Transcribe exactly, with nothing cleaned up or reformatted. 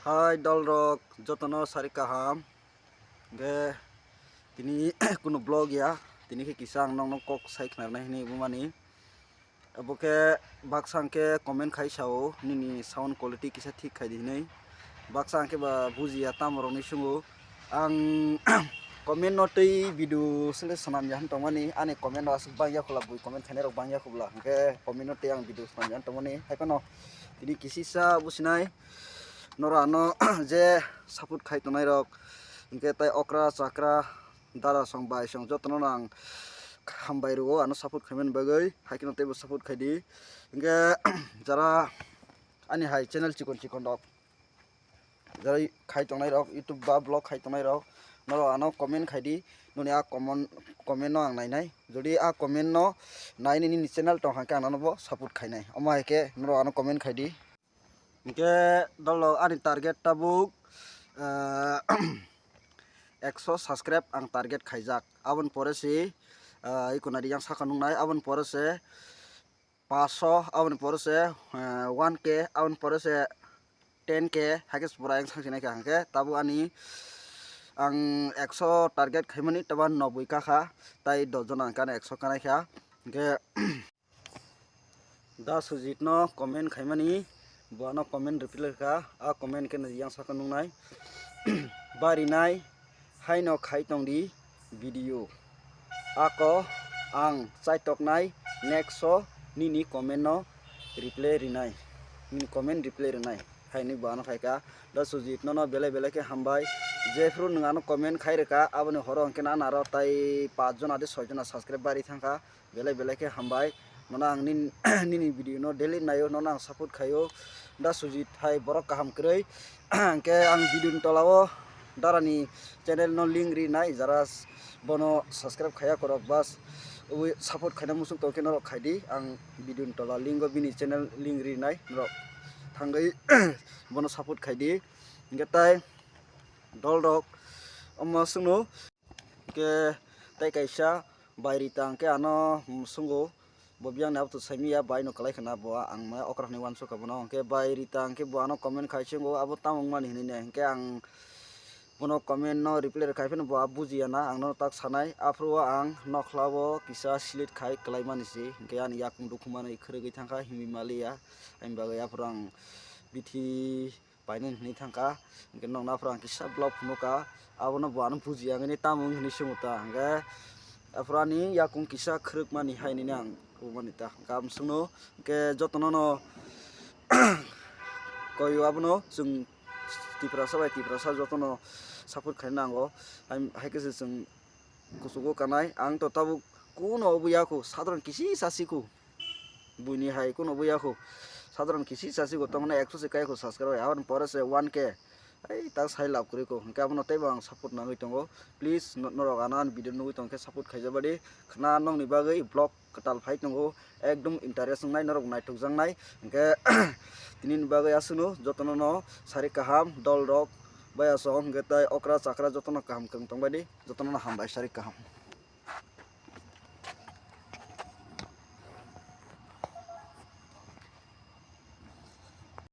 Hai dolrok, jotono sari kaham. Hwnkhe tini kunu vlog ya, tini khe kisa ang nokno kok sai khnarnai hinwi bumani. Abo khe baksa hwnkhe comment khai sao, nini sound quality kisa thik khai di hinwi. Baksa hwnkhe ba bujiya tamo rokni sungo. Ang comment no tei video sele swnam ya hwn tongmani, ani comment no aswk bang ya khula, bui comment khainai rok bang ya khubla, hwnkhe comment no tei ang video swnam ya hwn tongmani. Hai phano tini kisisa businai. Norok ano je support khai tongnai rok, hwnkhe tai okra chakra dara song bai song jotono ang hambai rwo ano support khaimani bagwi, hai kheno teibo support khai di. Hwnkhe jara ani hai channel chikon chikon rok, jara khai tongnai rok, YouTube ba vlog khai tongnai rok, norok ano comment khai di, noni a comment, comment no ang nainai, jodi a comment no nai nini channel tong hwnkhe ang nono bo support khainai, omo hai khe norok ano comment khai di. Hwnkhe dolrok ani target tabuk, ah, ekso subscribe ang target khaijak. Aboni pore se, ah, ikonari yang saka nuknai. Aboni pore se paso, aboni pore se, ah, one K, aboni pore se ten K, hai khe se pura yang saksinai kha hwnkhe. Tabuk ani ang ekso target khaimani, tei ba noboi kakha, tai dos jona hwnkhe ano ekso kanai kha. Hwnkhe Da Sujit no comment khaimani, bo ano comment reply rwkha, a comment khe nai yang saka nuknai. Barinai haino khai tong di video. Ako ang chaitoknai next o nini comment no reply rinai. Nini comment reply rinai. Haini bo ano khaika. Da Sujit nono belai belai khe hambai. Jephru nwng ano comment khai rwkha, aboni horo hwnkhe na naro tai pach jona de soi jona subscribe bari thangkha. Belai belai khe hambai. Nono ang nin-, nini video no daily naio, nono ang support khaio. Da Sujit hai borok kaham kwrwi. Hwnkhe ang video ni tola o darani channel no link rinai, jara s-, bono subscribe khaiya korok bas. Ui support khaina muchung tongkhe norok khaidi. Ang video ni tola link o bini channel link rinai, norok thangwi bono support khaidi. Hwnkhe tai dolrok omo swngno. Hwnkhe tei kaisa bai Rita hwnkhe ano, mm, swngwi, bo biyang ni abo to saimanya, bai no kwlai khwna bo, ang maya okra hwnwi uansukha bono. Hwnkhe bai Rita hwnkhe bo ano comment khai se wngo, abo tamo wngmani hwnwi ne. Hwnkhe ang bono comment no reply rwkha, hai phano bo abo bujiya na, ang no tak sanai. Aphuru o ang nokhla o kisa select khai kwlai mani se, hwnkhe ani yakung dukhumanwi khwrwgwi thangkha, himwi maliya. Ani bagwi aphuru ang bithi painani hwnwi thangkha, hwnkhe nokno aphuru ang kisa vlog phunukha, abono bo ano bujiya hwnwi tamo wngwi hwnwi swngwi ta, hwnkhe aphuru ani yakung kisa khwrwkmani hai nini ang rwmani ta, hwnkhe aboni swngno, hwnkhe jotono no koyo abono chwng Tiprasa bai Tiprasa jotono support khaina nango, hai, hai khe se chwng kuchugo kanai, ang to tabuk kuno obo yakho, sadharon kisi sasi kho. Buini hai kuno obo yakho, sadharon kisi sasi kho, tamani ekso se kai kho subscribe, aboni pore se one K. Ai, ta sai lab kwrwi kho, hwnkhe abono teibo ang support nangwi tongo. Please, no-, norok ano ani video nugwi tongkhe support khaijabadi. Khna nokni bagwi vlog kwtal phai tongo, ekdom interest wngnai, norok naithokjaknai. Hwnkhe tinini bagwi aswkno jotono no sari kaham, dolrok, bai aswk hwnkhe tai okra chakra jotono kaham kwrwng tongbaidi, jotono no hambai sari kaham.